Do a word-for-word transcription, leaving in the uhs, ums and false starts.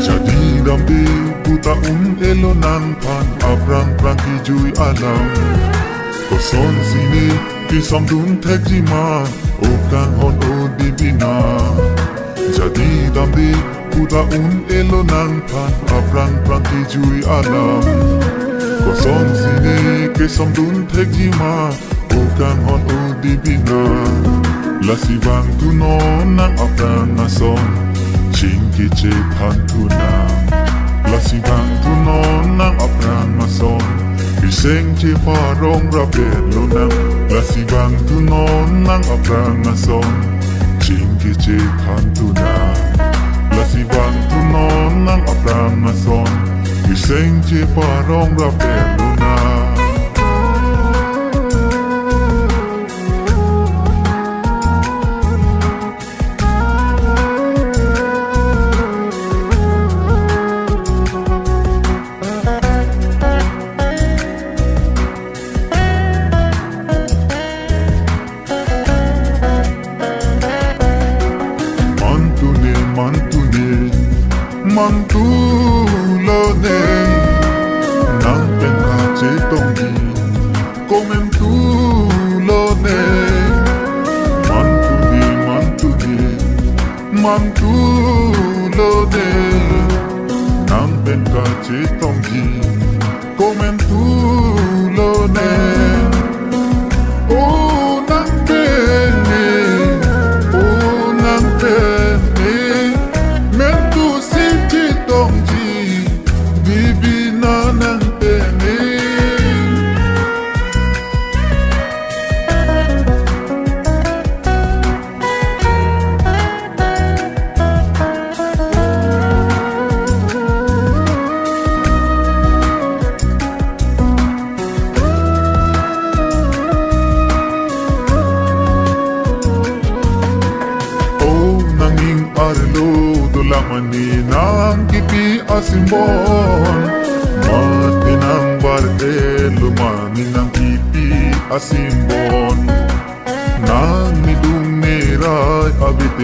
Jadi damde puta un-elo nangphan aphrang phrang kejui alam. Kosonsi ne kesamdun thekji ma, o kanghon o dibina. Jadi damde puta un-elo nangphan aphrang phrang kejui alam. Kosonsi ne kesamdun thekji ma, o kanghon o dibina. Lasi vangthu non nang aphrang ason, chingki chethan thu nang. Lasi vangthu non nang aphrang ason, riseng cheparong rapet lonang. Lasi vangthu non nang aphrang ason, chingki chethan thu nang. Lasi vangthu non nang aphrang ason, riseng cheparong rapet lonang. Mantu ne, mantu ne, mantu lone, nang pen kachetongji komantu lone. Mantu ne, mantu ne, mantu lone, nang pen kachetongji komantu lone. O nang pen ne, o nang pen ne, mantu si chetongji, dibina nang pen ne. O nangning arlo dolang mane nang kipi asimbon, mate nang bar-elo mane nang kipi asimbon. Nang nidung nerai avete